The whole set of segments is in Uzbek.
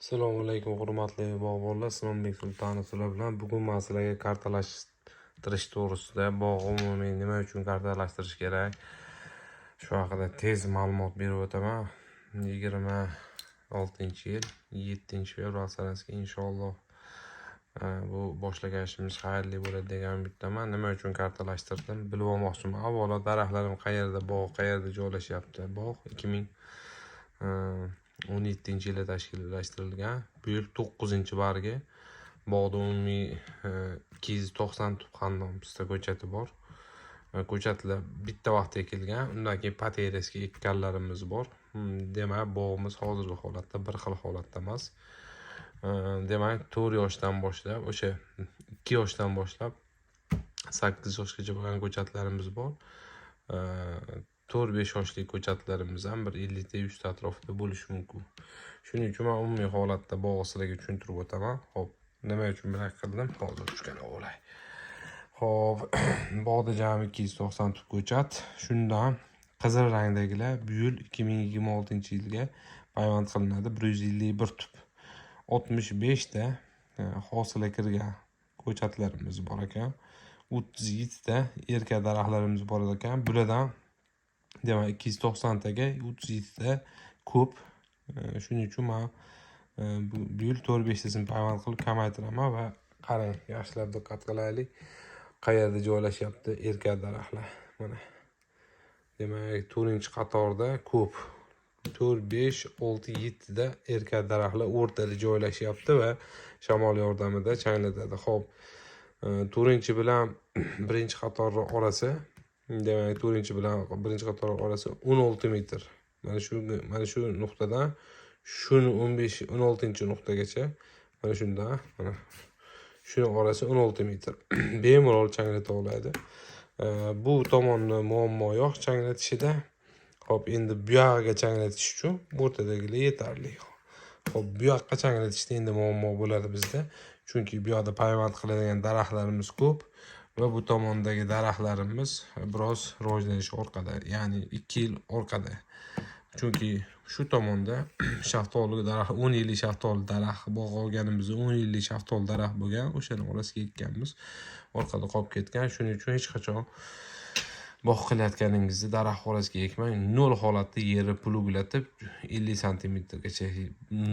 Assalomu alaykum, hurmatli bog'bonlar. Islombek Sultonov sizlar bilan. Bugun man sizlarga kartalashtirish to'g'risida, bog' umumiy nima uchun kartalashtirish kerak, shu haqida tez ma'lumot berib o'taman. 26-yil 7-fevral sanasiga inshaalloh bu boshlagan ishimiz xayrli bo'ladi degan umiddaman. Nima uchun kartalashtirdim, bilib olmoqchiman. Avvalo, daraxtlarim qayerda, bog' qayerda joylashyapti? Bog' 2017-yilda tashkillashtirilgan. Bu yil to'qqizinchi bargi. Bog'da umumiy 290 tup xandon pista ko'chati bor. Ko'chatlar bitta vaqtda ekilgan, undan keyin патериска ekkanlarimiz bor. Demak, bog'imiz hozirgi holatda bir xil holatda emas. Demak, 4 yoshdan boshlab, o'sha 2 yoshdan boshlab 8 yoshgacha bo'lgan ko'chatlarimiz bor. 4-5 yoshli ko'chatlarimiz ham bir 50 ta, 100 ta atrofida bo'lishi mumkin. Shuning uchun man umumiy holatda bog'ni sizlarga tushuntirib o'taman. Ho'p, nima uchun bunaqa qildim, hozir ruchkani olay. Ho'p, bog'da jami 290 tup ko'chat. Shundan qizil rangdagilar bu yil, 2026-yilga payvand qilinadi, 151 tup. 65 ta hosili kirgan ko'chatlarimiz bor ekan, 37 ta erkak daraxtlarimiz bor ekan. Bulardan, demak, 290 taga 37 ta ko'p. Shuning uchun man bu yil to'rt beshtasini payvand qilib kamaytiraman. Va qarang, yaxshilab diqqat qilaylik, qayerda joylashyapti erkak daraxtlar. Mana, demak, to'rtinchi qatorda ko'p, to'rt, besh, olti, yettida erkak daraxtlar o'rtada joylashyapti va shamol yordamida changlatadi. Ho'p, to'rtinchi bilan birinchi qatorni orasi, demak, to'rtinchi bilan birinchi qator orasi 16 metr. Mana shu nuqtadan shuni 15, 16-nuqtagacha, mana shundan mana shuni orasi 16 metr, bemalol changlata oladi. Bu tomonni muammo yo'q changlatishida. Ho'p, endi bu yog'iga changlatish uchun o'rtadagilar yetarli. Ho'p, bu yoqqa changlatishda endi muammo bo'ladi bizda, chunki bu yoqda payvand qiladigan daraxtlarimiz ko'p va bu tomondagi daraxtlarimiz biroz rivojlanishi orqada, ya'ni 2 yil orqada, chunki shu tomonda shaftoli daraxt, 10 yillik shaftoli daraxt bog' olganimizda 10 yillik shaftoli daraxt bo'lgan, o'shani orasiga ekkanmiz, orqada qolib ketgan. Shuning uchun hech qachon bog' qilayotganingizda daraxt orasiga ekmang. Nol holatda yerni плуг latib, 50 santimetrgacha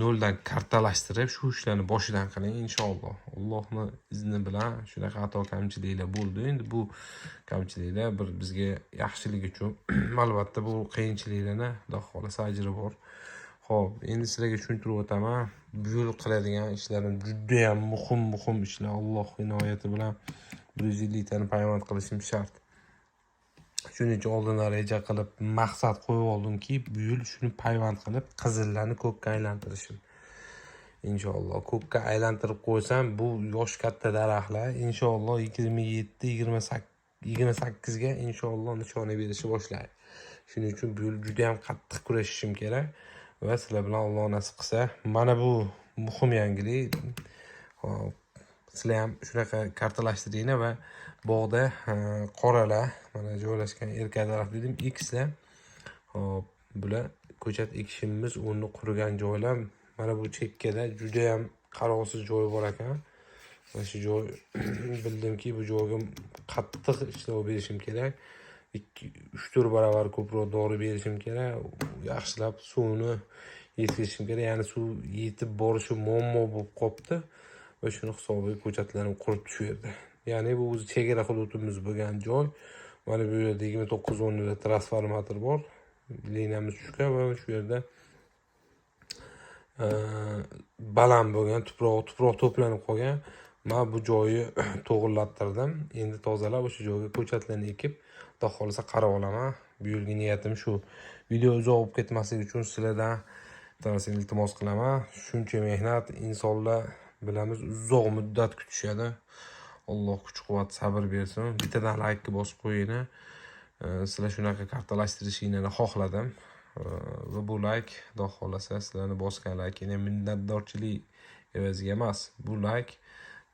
noldan kartalashtirib, shu ishlarni boshidan qiling. Inshaalloh, Allohni izni bilan shunaqa xato kamchiliklar bo'ldi. Endi bu kamchiliklar bir bizga yaxshilik uchun albatta. Bu qiyinchiliklarni, Xudo xohlasa, ajri bor. Ho'p, endi sizlarga tushuntirib o'taman. Bu yil qiladigan ishlarim judayam muhim muhim ishlar. Alloh inoyati bilan 150 tani payvand qilishim shart. Shuning uchun oldindan reja qilib, maqsad qo'yib oldimki, bu yil shuni payvand qilib, qizillarni ko'kka aylantirishim. Inshaalloh, ko'kka aylantirib qo'ysam, bu yosh katta daraxtlar inshaalloh 27, 28, 28ga inshaalloh nishona berishni boshlaydi. Shuning uchun bu yil judayam qattiq kurashishim kerak va sizlar bilan, Alloh nasib qilsa, mana bu muhim yangilik. Hop, sizlar ham shunaqa kartalashtiringlar. Va bog'da qoralar mana joylashgan, erkak daraxt dedim, xlar. Hop, bular ko'chat ekishimiz o'rni qurigan joylar. Mana bu chekkada judayam qarovsiz joy bor ekan. Mana shu joy, bildimki, bu joyga qattiq ishlov berishim kerak, 2, 3, 4 barobar ko'proq dori berishim kerak, yaxshilab suvni yetkazishim kerak, ya'ni suv yetib borishi muammo bo'lib qolibdi va shuni hisobiga ko'chatlarim qurib tushaverdi. Ya'ni bu o'zi chegara hududimiz bo'lgan joy. Mana bu yerda 29 o'rnida transformator bor, liniyamiz tushgan va shu yerda baland bo'lgan tuproq to'planib qolgan. Man bu joyni to'g'irlattirdim. Endi tozalab, o'sha joyga ko'chatlarni ekib, Xudo xohlasa, qarab olaman. Bu yilgi niyatim shu. Video uzoq bo'lib ketmasligi uchun sizlardan bitta narsani iltimos qilaman. Shuncha mehnat, insonlar, bilamiz, uzoq muddat kutishadi. Alloh kuch quvvat, sabr bersin. Bittadan laykni bosib qo'yinglar. Sizlar shunaqa kartalashtirishinglarni xohladim va bu layk, Xudo xohlasa, sizlarni bosgan laykinglar minnatdorchilik evaziga emas. Bu layk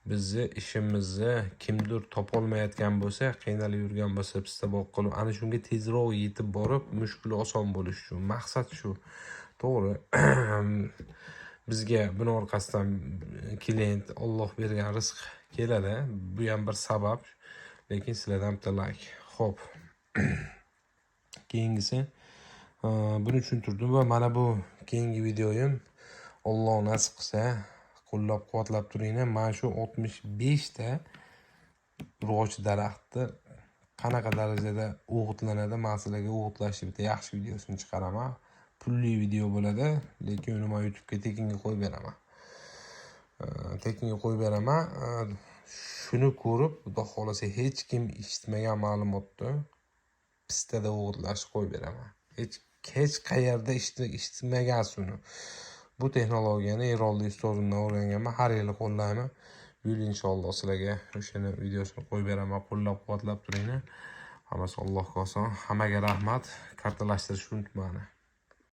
bizni ishimizni kimdir topolmayotgan bo'lsa, qiynalib yurgan bo'lsa, pista bog' qilib, ana shunga tezroq yetib borib, mushkuli oson bo'lishi uchun. Maqsad shu. To'g'ri. Bizga buni orqasidan клиент, Olloh bergan rizq keladi. Bu ham bir sabab, lekin sizlardan bitta layk. Ho'p, keyingisi, buni tushuntirdim va mana bu keyingi videoyim, Olloh nasib qilsa, qo'llab quvvatlab turinglar. Mana shu 65 ta urg'ochi daraxtni qanaqa darajada o'g'itlanadi, man sizlarga o'g'itlashni bitta yaxshi videosini chiqaraman. Pulli video bo'ladi, lekin uni man YouTubega tekinga qo'yib beraman. Tekinga qo'yib beraman. Shuni ko'rib, xudo xohlasa, hech kim eshitmagan ma'lumotni, pistada o'g'itlashni qo'yib beraman. Hech qayerda eshitmagansiz uni. Bu texnologiyani Erolli ustozimdan o'rganganman, har yili qo'llayman. Bu yil inshaalloh sizlarga o'shani videosini qo'yib beraman. Qo'llab quvvatlab turinglar. Hammasi Allohga oson. Hammaga rahmat. Kartalashtirishni unutmanglar.